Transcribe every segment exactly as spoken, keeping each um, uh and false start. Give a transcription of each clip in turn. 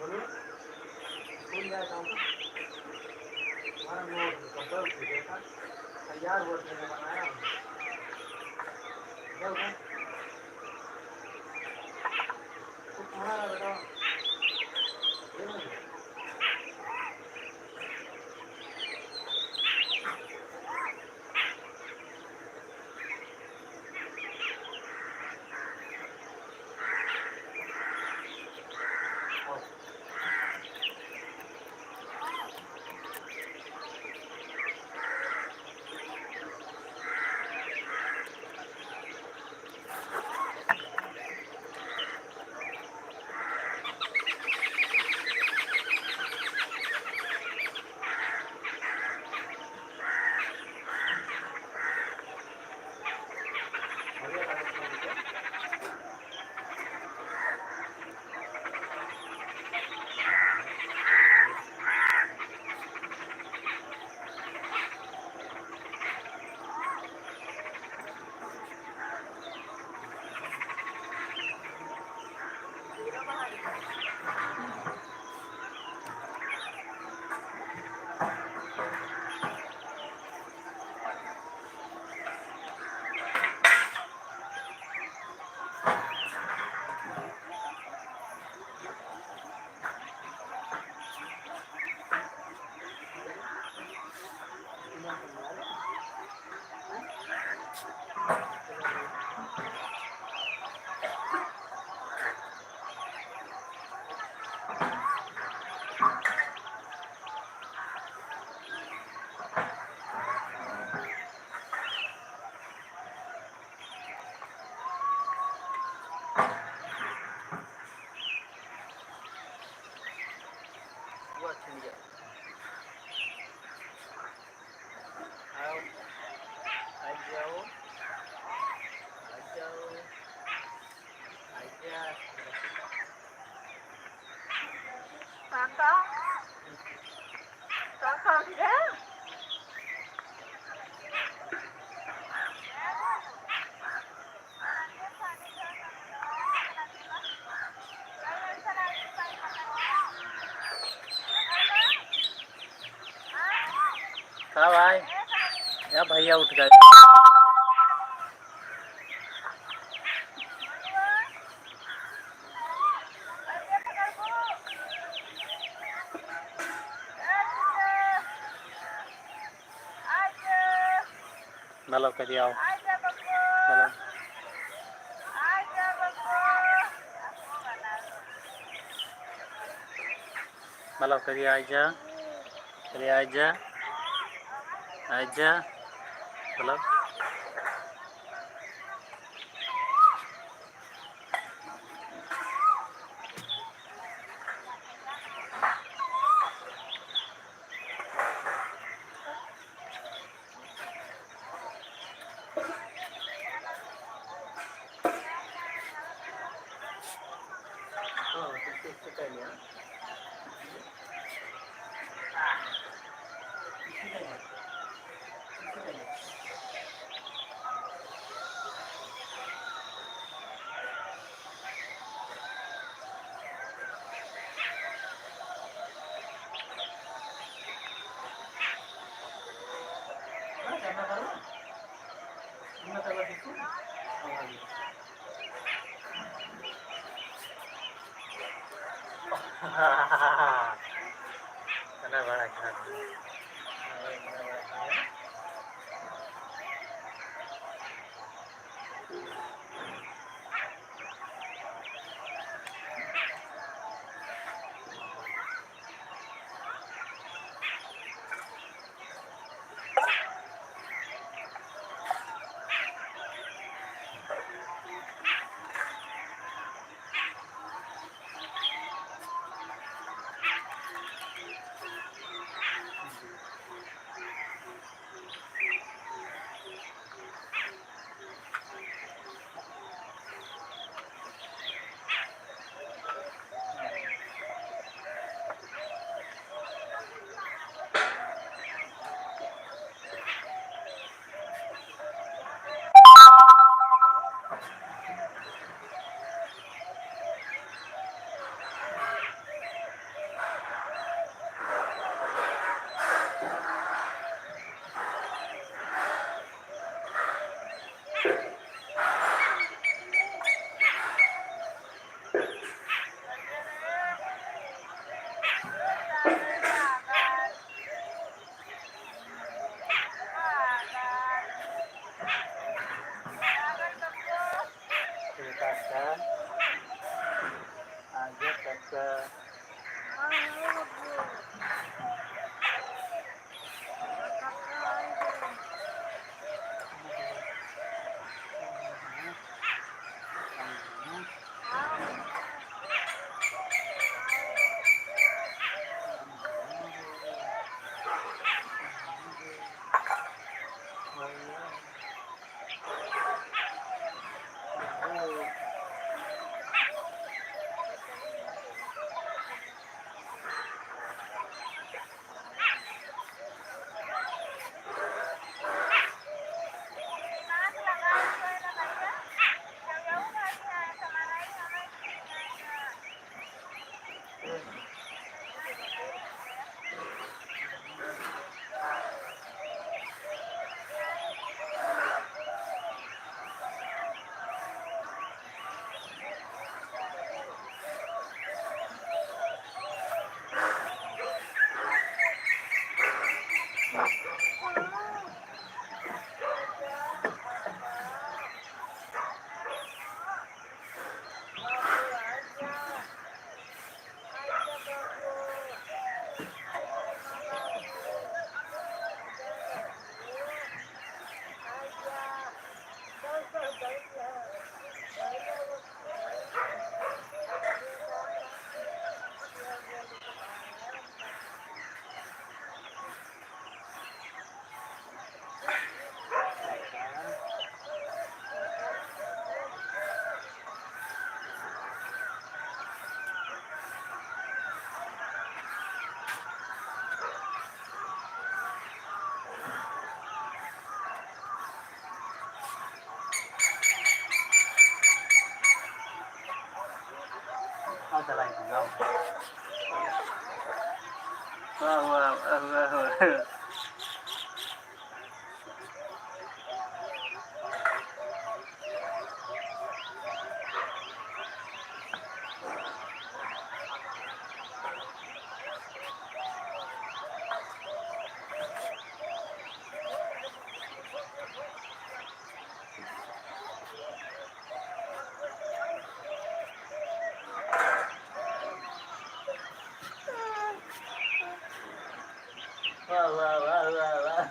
बोलो, स्कूल जाए जाऊँ तो? हमारा नोट कपड़े उठे देखा, तैयार हुआ थे, मैं बनाया हूँ। जाओ ना। तो तुम्हारा बताओ। ये नहीं। आ जाओ, आ जाओ, आ जा। काका, काका उठ गया? का भाई? या भैया उठ गए। नलो करी आओ। नलो। नलो करी आइ जा। करी आइ जा। आइ जा। नलो। इतना बड़ा घर। वाह, वाह, वाह, वाह, वाह।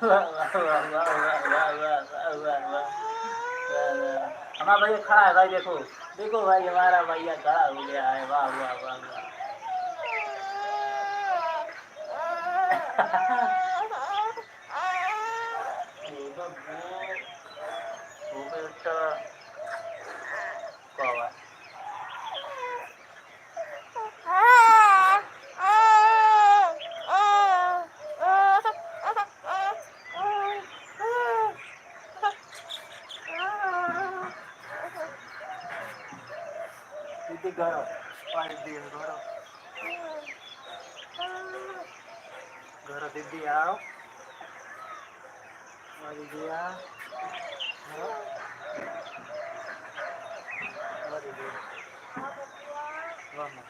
वाह, वाह, वाह। हमारा भैया खड़ा है भाई, देखो, देखो भाई, हमारा भैया खड़ा हो गया है। वाह, वाह, वाह, वाह। ए बाबू, ओ बेटा, का बा? दीदी, घर, पानी दिए, घर। घर दीदी, आओ। और ये आ, हाँ? और ये। वाह, माँ।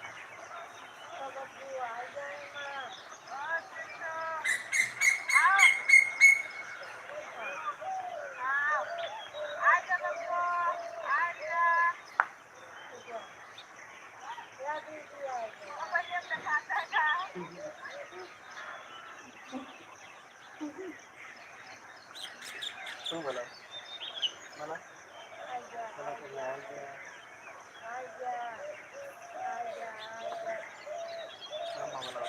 तू बोला, बोला। बोला कि ले आ गया। मामा बोला।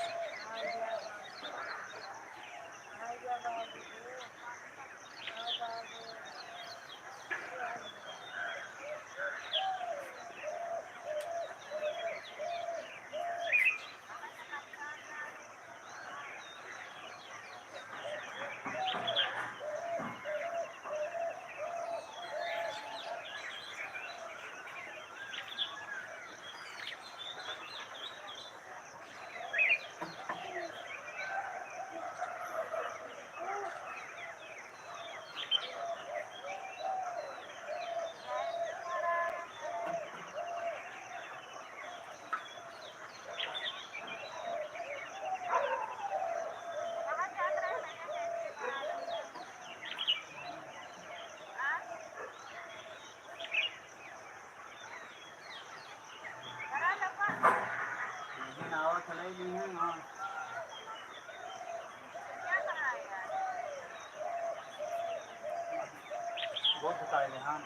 बहुत बताए रहे हम।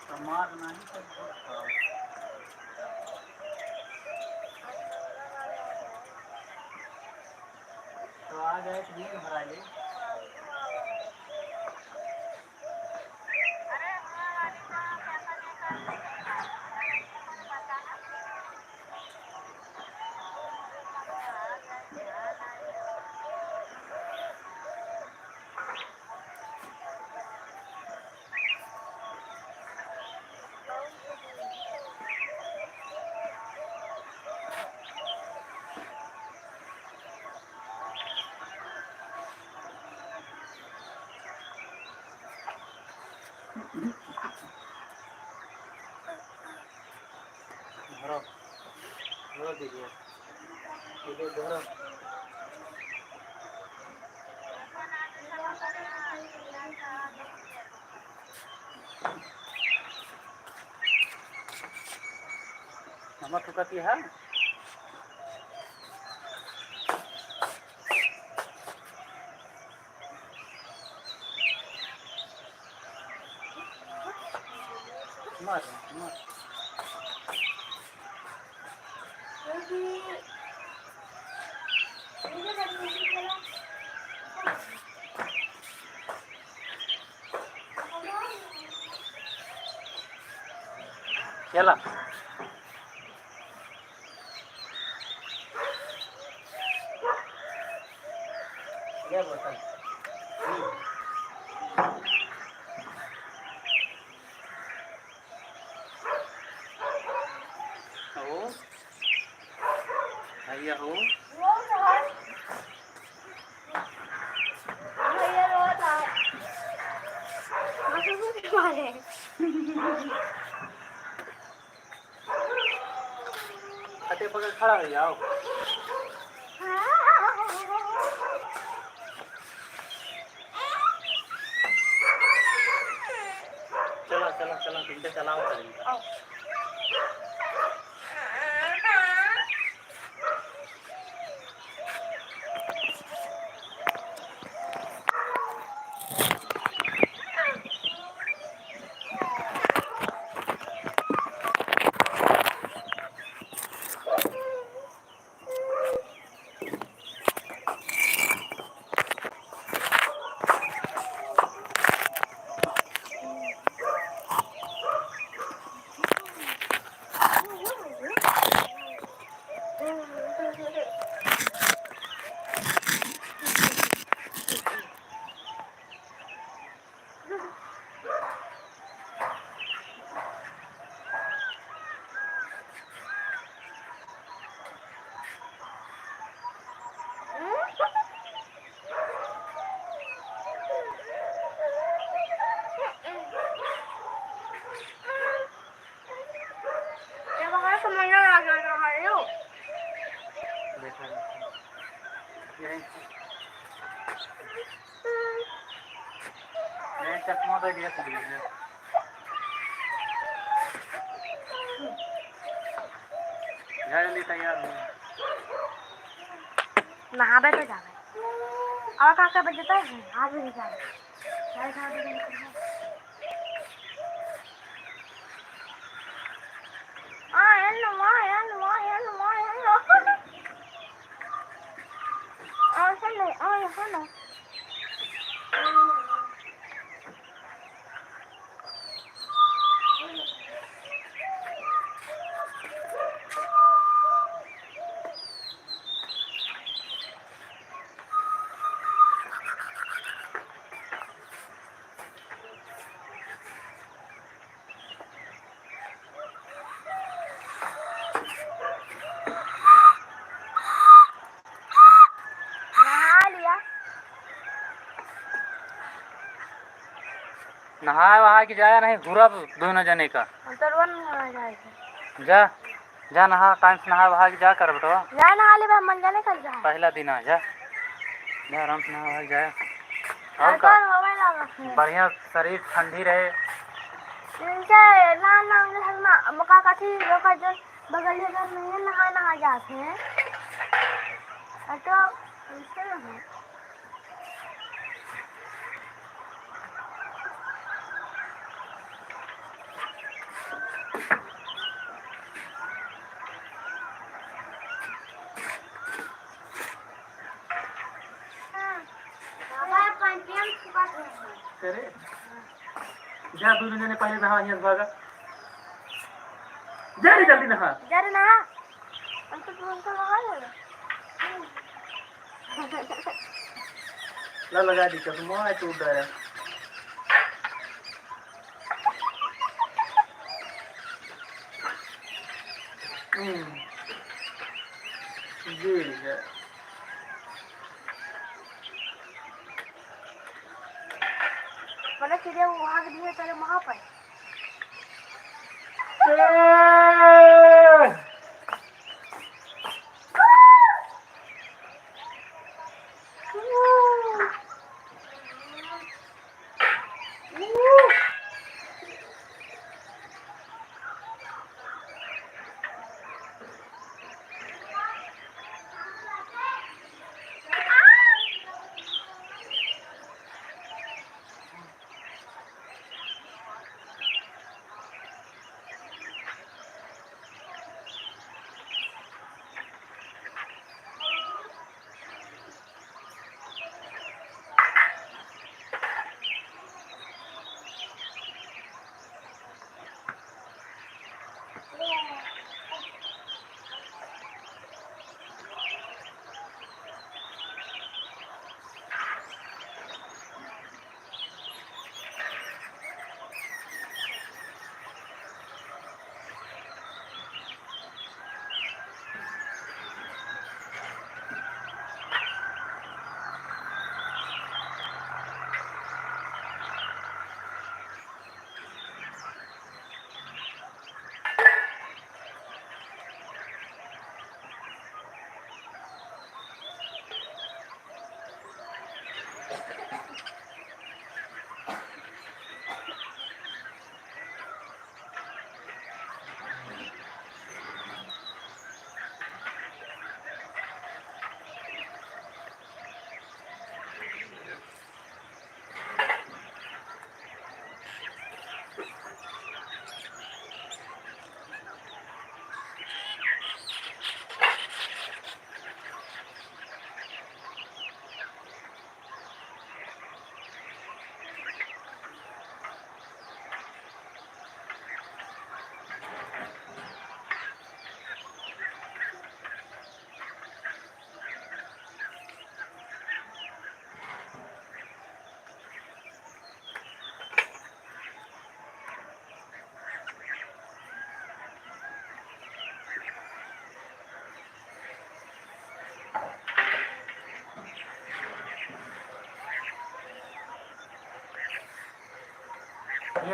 तो मार नहीं तो बहुत खाओ। तो आ गए तो नींद भरा ले। धरो, धरो दीजिए, दीजिए, धरो। नमक चुकाती है। मार, मार। चला। ये बोतल। हम्म। भैया हो। भैया रो रहा है। अटे पकड़ खड़ा हो जाओ। चला, चला, चला, तुमसे चलाओ करेंगे। जब हमारा समंदर आ जाना है यो। देखो, देखो। यही। नहीं, चश्मा तो दिया था, दीजिए। जा जल्दी तैयार हो। नहावे तो जावे। और का का बजता है? आज भी जावे। आ, हेलो, आ, हेलो, आ, हेलो, आ, हेलो। आ, हेलो, आ, हेलो। नहा लिया। नहाए वहाए के जाया नहीं, घूरब दोनों जने का। हम तो रोन नहा जाए थे। जा, जा नहा, टाइम से नहा वहा के जा कर बेटवा। जा नहा ले बा, मन जाने कल जा। पहला दिन आ जा। जा आराम से नहा वहा के जाया। और का? बढ़िया शरीर ठंडी रहे। इनसे ना, ना, ना, ना, मका काठी, लोग का जो बगलिया घर में है, नहा, नहा जाते हैं। और तो, ऐसे ना हो। हाँ। बाबा, पानी पियम, सुबह से। अरे। जा, दोनों जने पहले नहा, यहाँ से भागा। जा रे, जल्दी नहा। जा रे, नहा। हम तो तुरंत नहा लेंगे। ला, लगा दी चश्मा, है तू डरा। हम्म। जी, जी। बोले, चिड़िया वो भाग दिए तेरे वहाँ पर।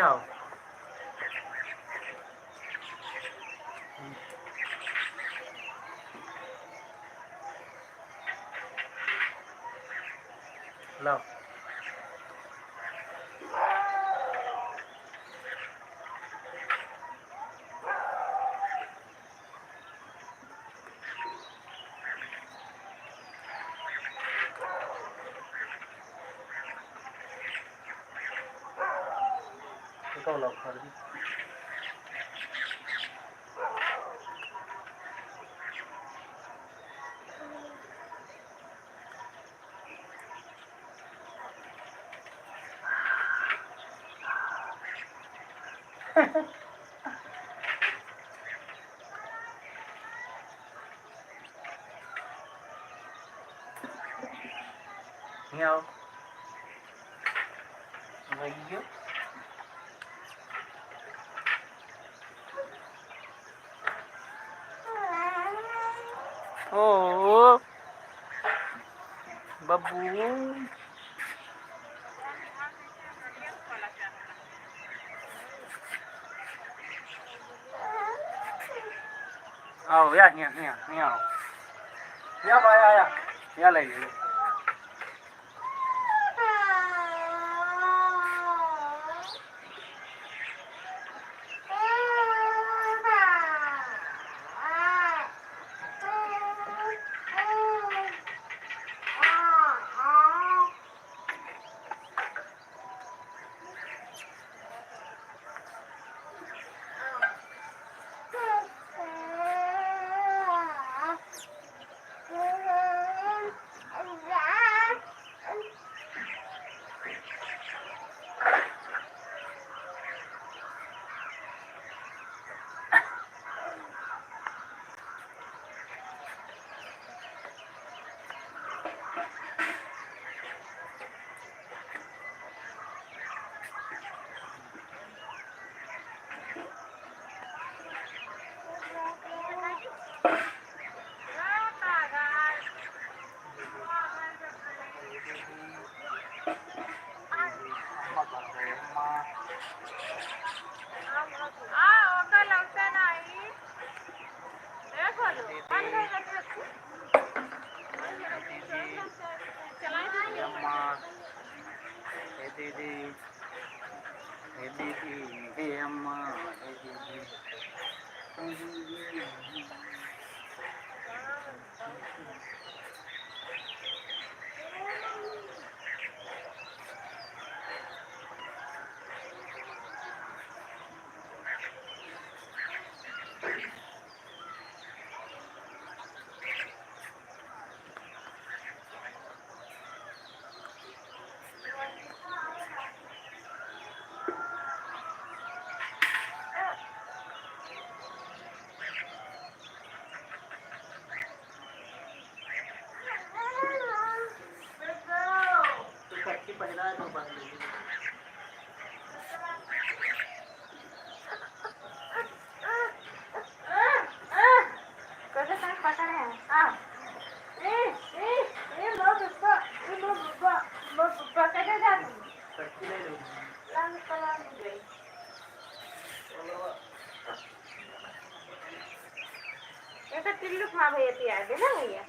आओ। लाओ। हियाँ आओ। भैया। ओ, बब्बू। आओ, या, या, या, या आओ। या बा, या, या। या ले, ले, ले। अम्मा, हे दीदी, हे दीदी, हे अम्मा, हे दीदी, हे दीदी, हे अम्मा। कैसे तंग पकड़े हैं? आ। ए, ए, ए, लो बब्बा, ए, लो बब्बा, लो बब्बा, कैसे जा तुम? लाल कलर में गई। ये तो टिल्लू खा भैया, पिया दे ना भैया।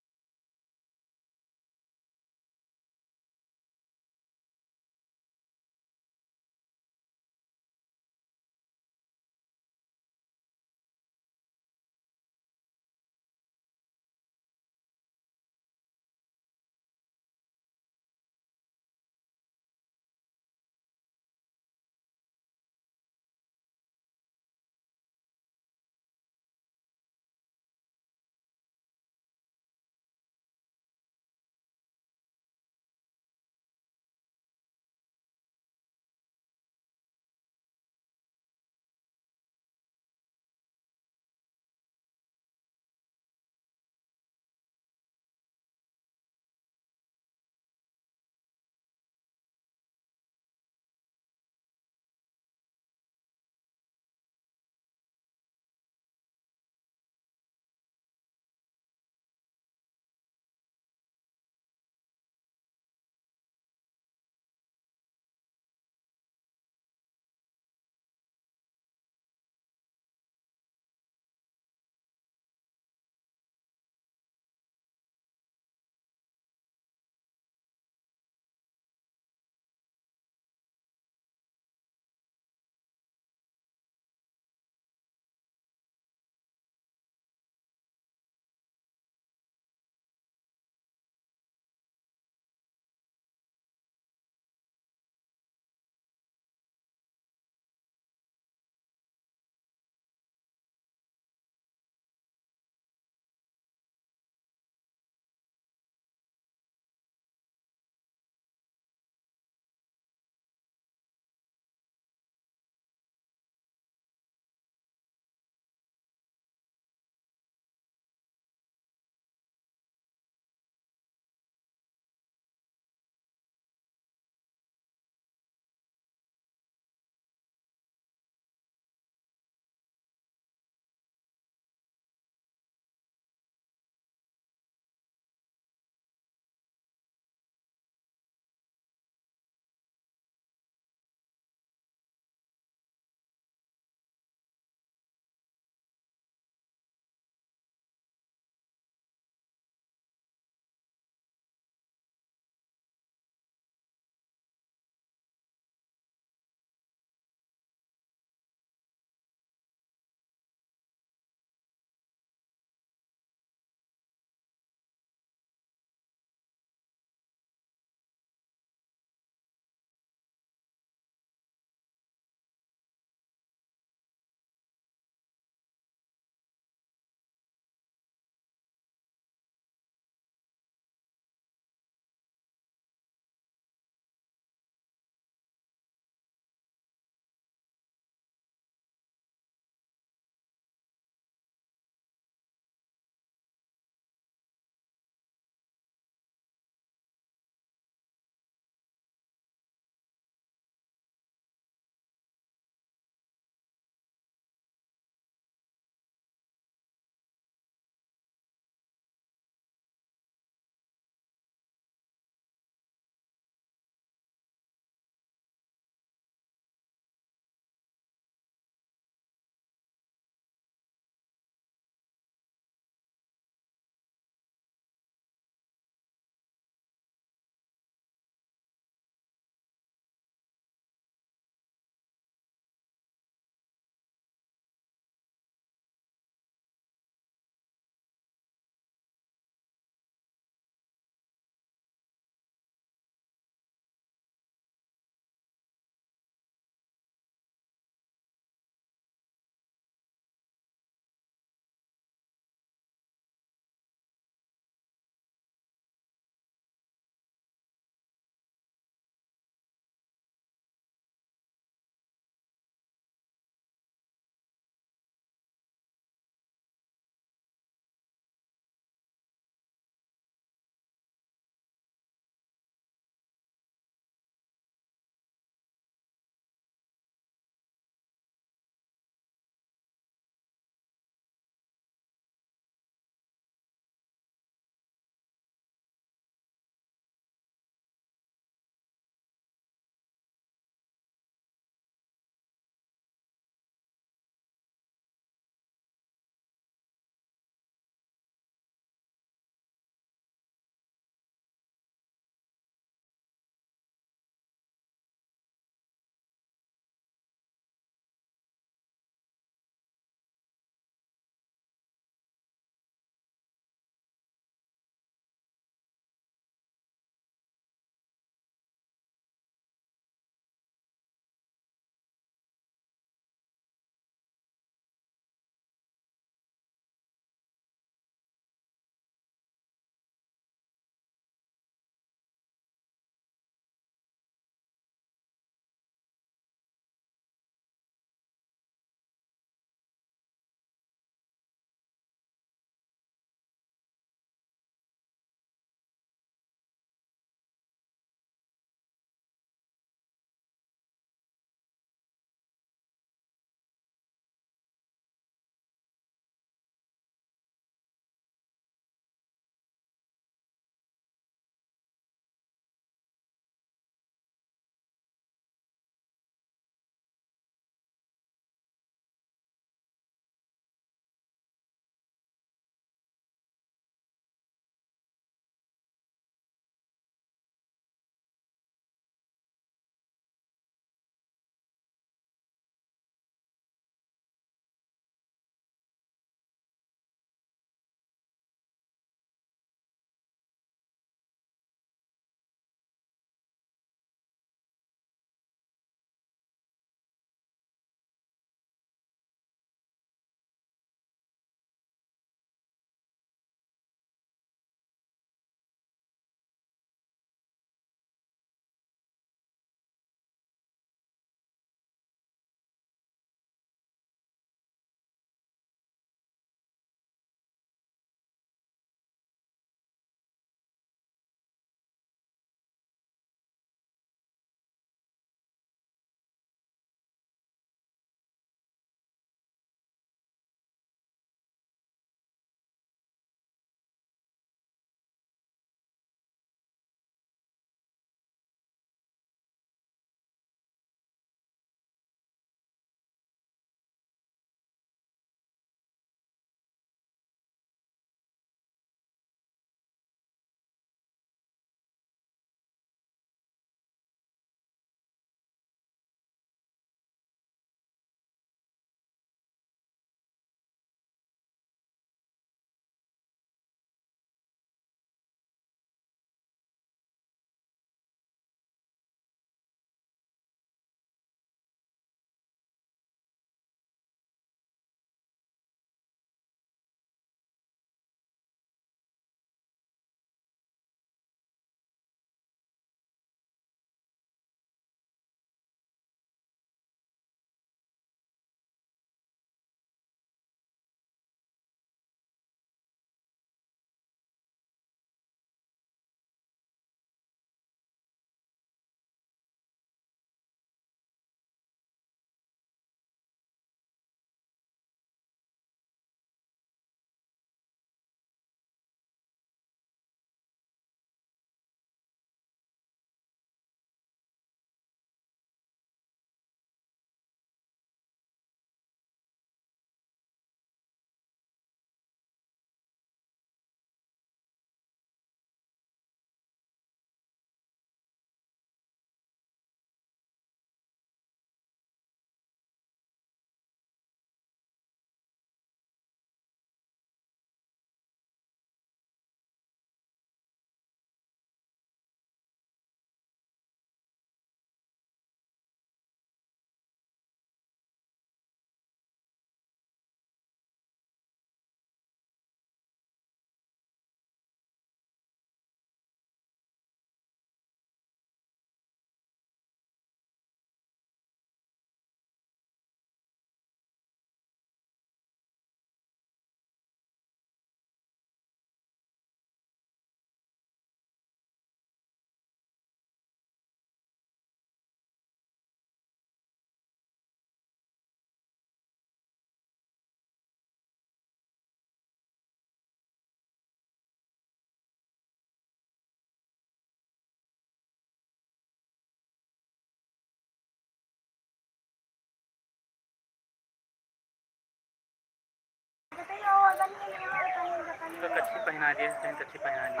पहना दिए, कहीं कच्ची पहना दिए।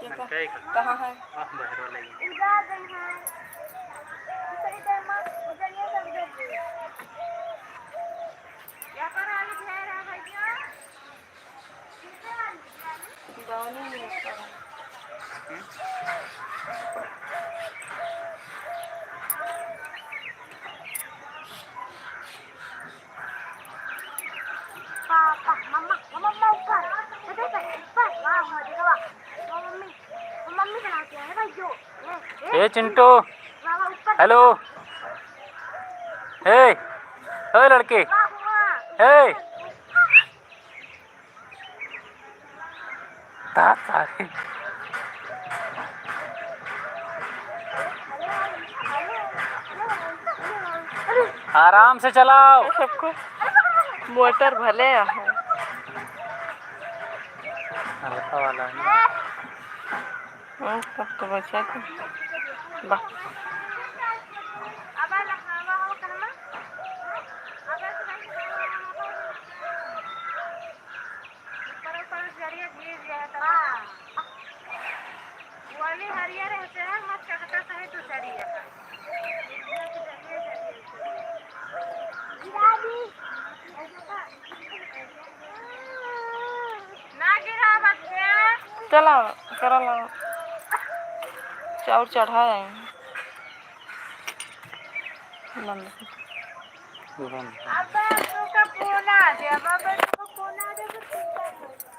ये मन का-, कहे का? कहाँ है? आह, बहरो लगी। उधर गई है। दूसरी तरफ माँ, उधर ये सब इधर गई। यहाँ पर आलू ढेर है भैया। बावली में है। हम्म? पापा, मम्मा, मम्मा, मम्मा, ऊपर। देखो, ऊपर, ऊपर। वाह, वाह, देखो, वाह। वो मम्मी, वो मम्मी बनाती है, भाई, जो। ये, ये, ए, चिंटू। वाह, वाह, ऊपर। हेलो। ए, ए, लड़के। वाह, वाह। ए। ता-, तारी। आराम से चलाओ। सबको मोटर भले है। हल्का वाला है ना। हाँ, तब तो बचा था। बा- ऊपर ऊपर जरिया गिर जाए तो हाँ। वो अभी हरियर है, से मत चढ़ता सही तो जरिया। ना गिरा बच्चे। चला, करा ला। चाउर चढ़ा है। नंद। अब तुमका फोन आ गया, बाबा तुमका फोन आ गया तो तुमका